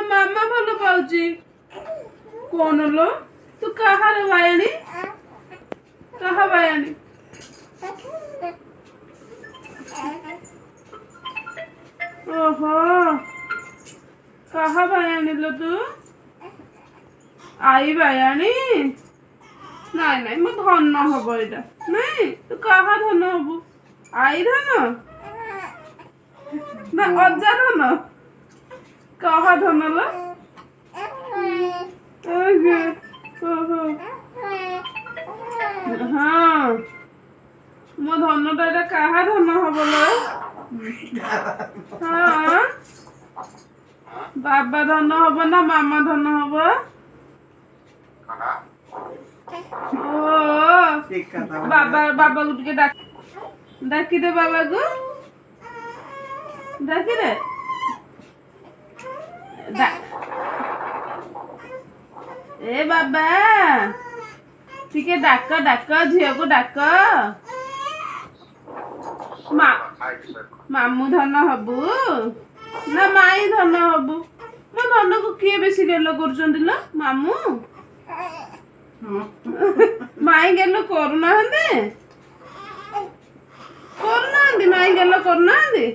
ନା ମାମା ଭଲ ପାଉଛି? କଣ ଲୋ, ତୁ କାହାର ବାୟାଣୀ? କାହା ବାୟାଣୀ? ଓହୋ, କାହା ବାୟାଣୀ ଲୋ ତୁ? ଆଈ ବାୟାଣୀ? ନାଇଁ ନାଇଁ, ମୋ ଧନ ହବ ଏଇଟା। ନାଇଁ, ତୁ କାହା ଧନ ହବୁ? ଆଈ ଧନ ନା ଅଜା ଧନ? କାହା ଧନ ଲୋ? ଓହୋ, ହଁ, ମୋ ଧନଟା ଏଇଟା କାହା ଧନ ହବ ଲୋ? ହଁ, ବାବା ଧନ ହବ ନା ମାମା ଧନ ହବ? ଓ ବାବା, ବାବାକୁ ଟିକେ ଡାକ, ଡାକିଦେ ବାବାକୁ, ଡାକିଦେ। ଏ ବାବା, ଟିକେ ଡାକ, ଡାକ ଝିଅକୁ ଡାକ। ମା, ମାମୁଁ ଧନ ହବୁ ନା ମାଇଁ ଧନ ହବୁ? ମୋ ଧନକୁ କିଏ ବେଶୀ ଗେଲ କରୁଛନ୍ତି ଲୋ? ମାମୁଁ, ମାଇଁ ଗେଲ କରୁନାହାନ୍ତି? କରୁନାହାନ୍ତି? ମାଇଁ ଗେଲ କରୁନାହାନ୍ତି?